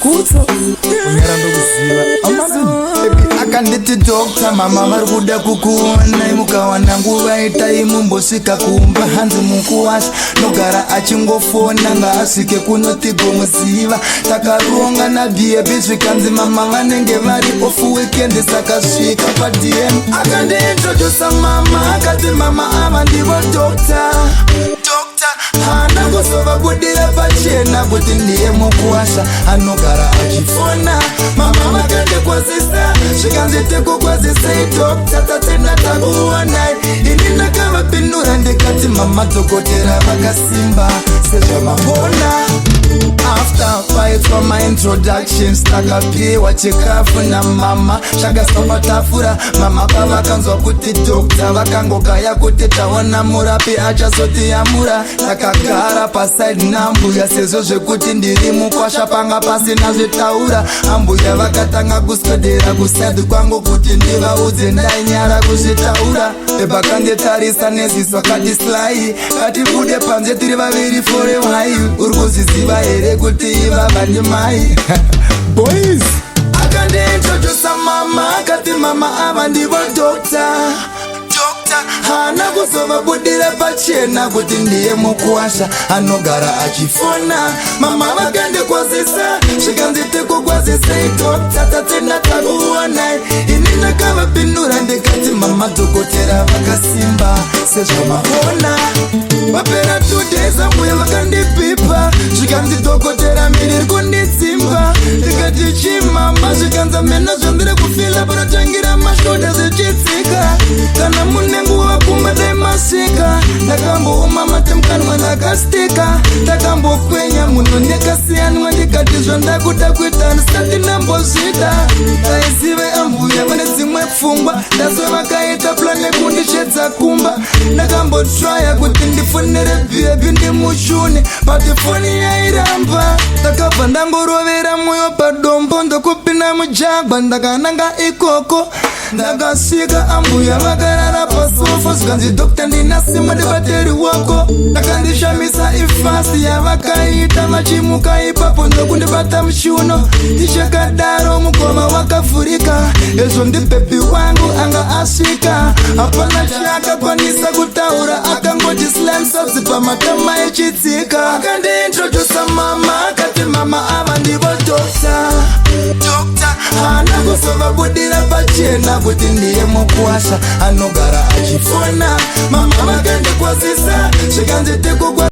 Kutso kunyara ndokuziva amana. Akanditi, "Doctor, mama vari kuda kukuonai. Mukawana nguva itai mumbosvika kumba. Hanzi mukuwasha nogara achingofona, ngaasvike kuno tigomuziva." Takaronga nababy, zvikanzi mama vanenge vari off weekend, saka svika paDM. Akandiintrodusa mama, akati mama ava ndivo doctor. Haana kuzovabudira pachena kuti ndiye mukuwasha anogara achifona. Mama vakandikwazisa, zvikanzi, "Tikukwazisei doctor, tatenda takuonai." Ini ndakavapindura ndikati, "Mama dhokotera vakasimba sezvamavona." After paitwa maintroductions, takapiwa chikafu namama chakaiswa patafura. Mama pavakanzwa kuti doctor, vakangogaya kuti taona murapi achazotiyamura. Takagara paside nambuya, sezvo zvekuti ndiri mukwasha panga pasina zvitaura. Ambuya vakatanga kuswedera kuside kwangu kuti ndivaudze, ndainyara kuzvitaura. Epakanditarisa neziso kati, "Sly, katibude panze tiri vaviri for a while. Uri kuzviziva here kuti ivava ndimai?" Boys. Akandiintrodusa mama, akati mama ava ndivo doctor. Haana kuzovabudira pachena kuti ndiye mukuwasha anogara achifona. Mama vakandikwazisa, zvikanzi, "Tikukwazisei doctor, tatenda takuonai." Ini ndakavapindura ndikati, "Mama dhokotera vakasimba sezvamavona." Vapera 2 days, ambuya vakandipipa, zvikanzi, "Dhokotera, miri iri kundidzimba." Ndikati, "Chimama?" Zvikanzi, "Mena zvandiri kufeela panotangira mashoulder zvichitsika. Kana mune nguva kumba dai masvika." Ndakambooma mate mukanwa, ndakastika, ndakambokwenya munhu nekasiyanwa, ndikati zvandakuda kuita ndisati ndambozvida. Taizive ambuya vane dzimwe pfungwa, ndaswe vakaita plan yekundishedza kumba. Ndakambotraya kuti ndifonere baby ndimushune, but foni yairamba. Ndakabva ndangorovera mwoyo padombo, ndokupinda mujagwa, ndakananga ikoko. Ndakasvika ambuya vakarara pasofa, zvikanzi, "Doctor, ndinasima, ndibate ruoko." Ndakandishamisa ifast yavakaita vachimuka ipapo ndokundibata mushuno. Ndichakadaro mukova wakavhurika, ezvo ndibaby wangu anga asvika. Hapana chaakakwanisa kutaura, akangoti slam sodzi pamatama echitsika. Akandiintrodusa mama, akati mama ava ndivo doctor. Haana kuzovabudira pachena kuti ndiye mukuwasha anogara achifona. Mama vakandikwazisa, zvikanzi, "Tikukwa